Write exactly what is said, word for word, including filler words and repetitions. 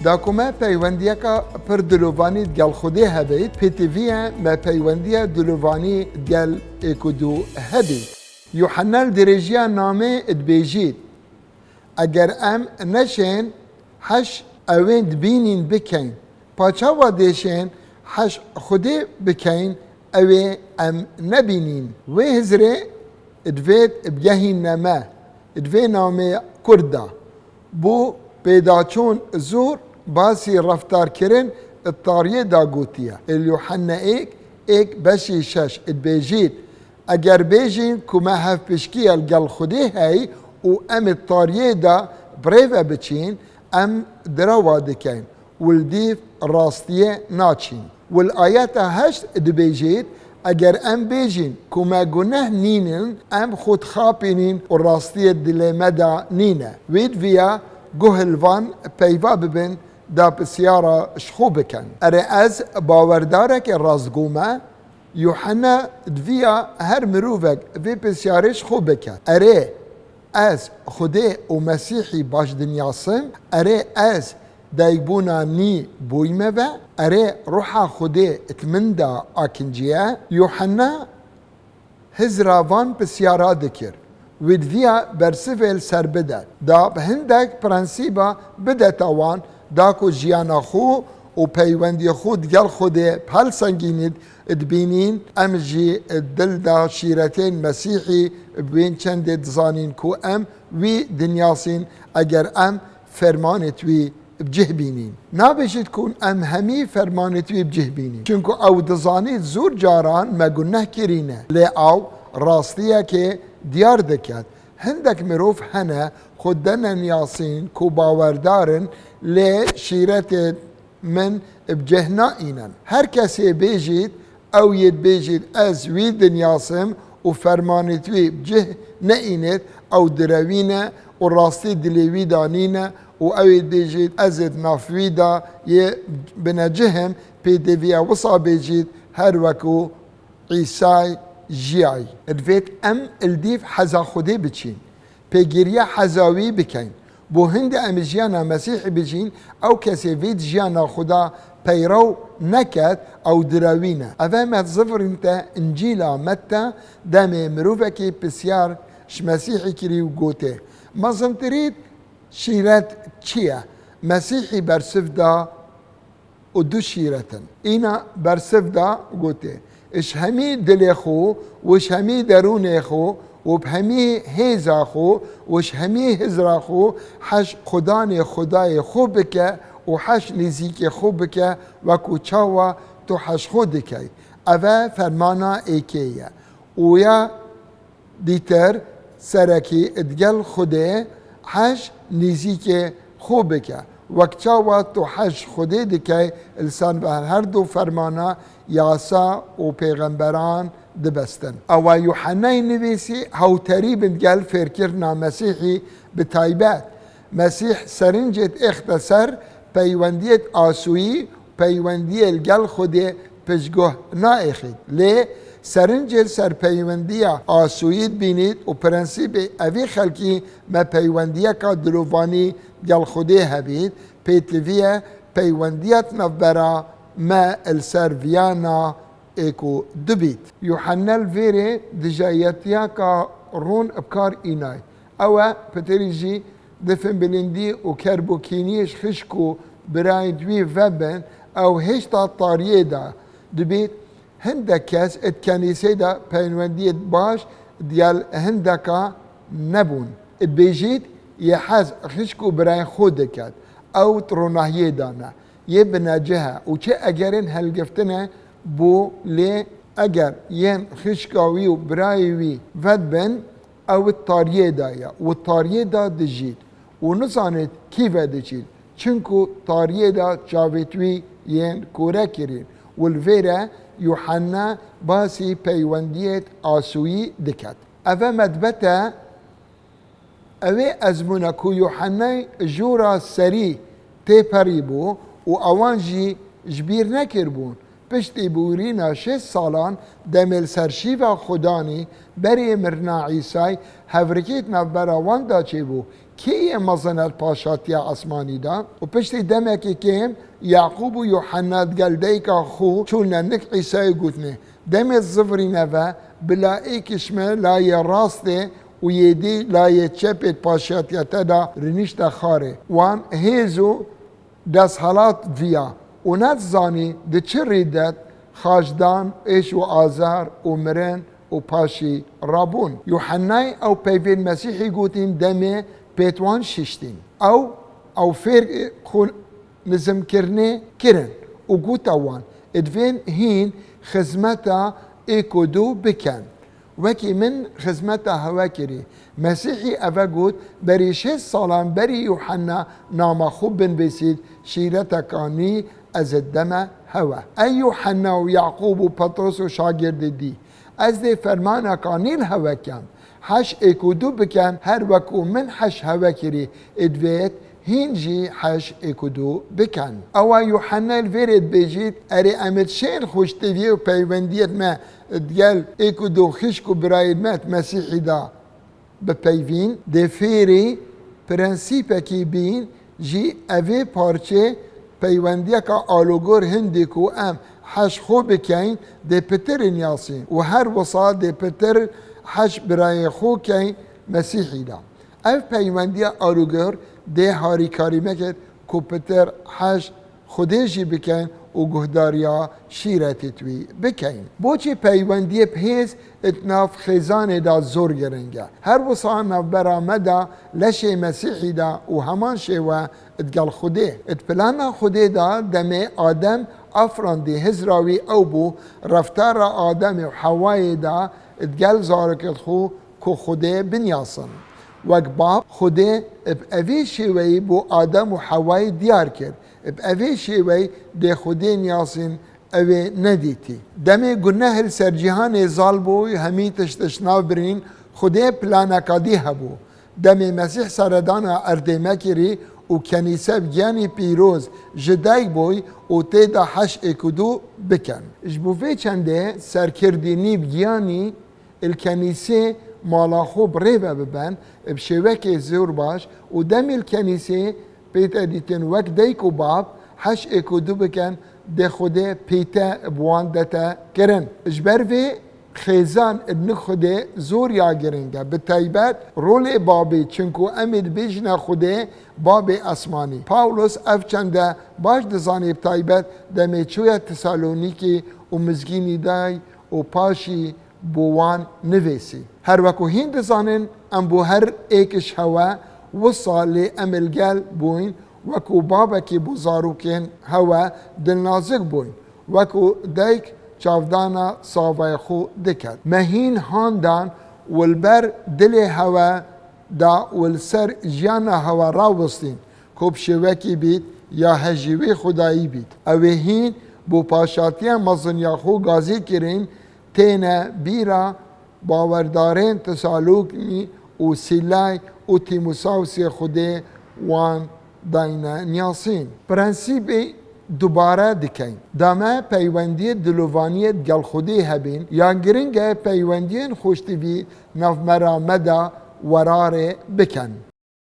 Da ku me peywendiyeka pir dilovanî digel Xwedê hebeyt, pêtivî ye me peywendiya dilovanî digel êk û du hebî. Yuhanna li dirêjiya namê dibêjît, eger em neşên heş ewên dibînîn bikeyn, pa çawa dêşên heş Xwedê bikeyn, ewê em nebînîn? Wê hizrê divêt bigehîne me, divê namê Kurd da. Bo pêdaçûn zûr basî reftarkirin di tariyê da gotiye. Li Yuhanna êk, êk beşî şeş dibêjît, eger bêjîn ku me hevpişkiye li gel Xwedê hey û em di tariyê de bi rê ve biçîn, em direwa dikeyn û li dîv rastiyê naçîn. Û li ayeta heşt dibêjît, eger em bêjîn ku me guneh nînin, em xwe dixapînîn û rastiyê dilê me de nîne. Wê diviya guh li van peyva bibin, da pisyara ji xwe bikin. Erê, ez bawerdarekê rastgo me? Yuhanna diviya her mirovek vê pisyarê ji xwe bike. Erê, ez Xwedê û Mesîhî baş dinyasim? Erê, ez daykbûna nî bûyme ve? Erê, Ruha Xwedê di min de akinciye? Yuhanna hizra van pisyara dikir. Wê diviya bersivê li ser bide. Da bi hindek prensîba bidete wan, da ku jiyana xwe û peywendiyê xwe digel Xwedê bi helsengînî dibînîn, em jî di dil de şîretên Mesîhî bi wên çendê dizanîn ku em wî dinyasîn, eger em fermanêt wî bi cih bînîn. Nabêjît ku em hemî fermanêt wî bi cih bînîn. Çunku ew dizanît zûr caran me guneh kirîne. Lê ew rastiyekê diyar diket. Hindek mirov hene xwe dene niyasîn ku bawerdar in, lê şîretê min bi cih naînin. Her kesê bêjît, ew yê dibêjît, ez wî dinyas im û fermanêt wî bi cih neînêt, ew direwîne û rastî dilê wî de nîne û ew ê dibêjît, ez ê di nav wî de yê binecih im, pêdivî ye wisa bêjît, her wekû Îsay jiyay. Divêt em li dîv heza Xwedê biçîn. Pêgiriya heza wî bikeyn. Bo hindê em jiyana Mesîhî bijîn, ew kesê vê di jiyana xwe de peyrew neket, ew direwîne. Eve me zivirînte Încîla Metta, demê mirovekî pisyar ji Mesîhî kirî û gotê, mezintirî şîret çi ye? Mesîhî bersiv da, û du şîret in. Îna bersiv da gotê, ji hemî dilê xwe û ji hemî derûnê xwe û bi hemî hêza xwe û ji hemî hizra xwe heş xudanê Xwedayê xwe bike û heş nêzîkê xwe bike, wekû çawa tu heş xwe dikey. Eve fermana êkê ye. Û ya dîtir, serekî digel Xwedê heş nêzîkê xwe bike. Wek çawa tu heş Xwedê dikey, li ser ve her du fermana yasa û pêxemberan dibestin. Ewa Yuhennayê nivîsî hewterî bin digel fêrkirina Mesîhî bi taybet. Mesîh serincê dêxte ser peywendiyê asûyî, peywendiyê li gel Xwedê piştguh naêxît. Lê serincê li ser peywendiya asûyî dibînît û prensîbê evî xelkî me peywendiyeka dilovanî gel Xwedê hebît, pêtivî ye peywendiya di navbera me li ser viyana êk û du bît. Yuhanna li vêrê dijayetiyaka rûn bi kar înay. Ew e, pitirî jî difin bilindî û kerb û kîniyê ji xişk û birayên wî vebin, ew hêşta tariyê de dibît. Hindek kes di kenîsê de peywendiyê baş digel hindeka nebûn. Dibêjît, yê hez xişk û birayên xwe diket. Ew di ronahiyê de ne. Yê binecih e û çi egerên helgiftine bû, lê eger yên xişka wî û birayê wî vedibin, ew di tariyê de ye û tariyê de dijît û nizanît kî ve diçît, çinku tariyê de çavêt wî yên kore kirîn û li vêre Yuhanna basî peywendiyêt asûyî diket. Eve medbet e, Ewê ezmûne ku Yuhennay jûra serî têperîbû û ewan jî ji bîr nekiribûn. Piştî biwirîna şêst salan demê li ser şîva Xudanî berê mirina Îsay hevrikê di navbera wan de çêbû. Kê yê mezin e li paşatiya esmanî de? Û piştî demekî kêm Yaqûb û Yuhenna digel dayika xwe çûne nik Îsayê gotinê, Demê zivirîne ve, bila êkî ji me layê rastê û yê dî layê çepê di paşatiya te de rinîşte xarê. Wan hêz û desthilat viya û nedizanî di çi rî de xaçdan, êş û azar û mirin û paşî rabûn. Yuhennayê ew peyvên Mesîhî gotîn demê pêt wan şiştîn. Ew, ew fêr xwe nizimkirinê kirin û gote wan, Divên hîn xizmeta êk û du bikin. Wekî min xizmeta hewe kirî. Mesîhî eve got, Berî şêst salan berî Yuhenna nama xwe binvîsît, şîreteka nî ez ê deme hewe. Ey Yuhenna û Yaqûb û Petros û şagirdê dî, ez dê fermaneka nî li hewe kem. Heş êk û du bikin, her wekû min heş hewe kirî, ê divêt hîn jî heş êk û du bikin. Ewa Yuhenna li vêrê dibêjît, Erê, em ê şên xweştiviyê û peywendiyê me digel êk û du xişk û birayên me di Mesîhî de bipeyvîn, dê fêrî prensîpekî bîn jî evê parçê peywendiyeka alûgor hindî ku em heş xwe bikeyn, dê pitir inyasîn û her wisa dê pitir heş birayê xwe keyn Mesîhî de. Ev peywendiya alûgor dê harîkarî me kir ku pitir heş Xwedê jî bikin û guhdariya şîretê wî bikeyn. Boçî peywendiyê bi hêz di nav xêzanê de zor giring e? Her wisa navbera me de leşê Mesîhî de û heman şêwe digel Xwedê. Di plana Xwedê de demê Adem afirandî, hizra wî ew bû, reftara Ademê û Hewayê de digel zarokê xwe ku Xwedê binyasin. Wek bab, Xwedê bi evê şêweyî bo Adem û Hewayê diyar kir. Bi evê şêweyî dê Xwedê niyasîn, ew ê nedîtî. Demê guneh li ser cîhanê zal bû, hemî tişt tişt nav birîn, Xwedê planeka dî hebû. Demê Mesîh seredana erdê me kirî û kenîse bi giyanî pîroz ji dayik bûy û tê de heş êk û du bikin. Ji bo vê çendê serkirdî nî bi giyanî li kenîsê mala xwe bi rê ve biben, bi şêwekê zor baş û demê li kenîsê pê te dîtin wek dayik û bab heş êk û du bikin, dê Xwedê pê te bi wan de te kirin. Ji ber vê xêzan di nik Xwedê zor ya giring e. Bi taybet rolê babê, çinku em ê dibêjine Xwedê babê esmanî. Pawlos ev çende baş dizanê, bi taybet demê çûye Tesalonîkê û mizgînî day û paşî bo wan nivêsî. Her wekû hîn dizanin, em bo her êk ji hewe wisa lê em li gel bûyn, wekû babekî bo zarokên hewe dilnazik bûyn, wekû dayik çavdana savayê xwe diket. Me hîn han dan û li ber dilê hewe da û li ser jiyana hewe rawistîn, ku bi şêwekî bît ya hejî wê Xwedayî bît. Ew ê hîn bo paşatiya meziniya xwe gazî kirin, têne bîra bawerdarên Tesalonîkî û Sîlay û Tîmosawsê Xwedê wan dayne niyasîn. Prensîbê dubare dikeyn. Da me peywendiyê dilovaniyê digel Xwedê hebîn, ya giring e peywendiyên xweştivî navbera me de werarê bikin.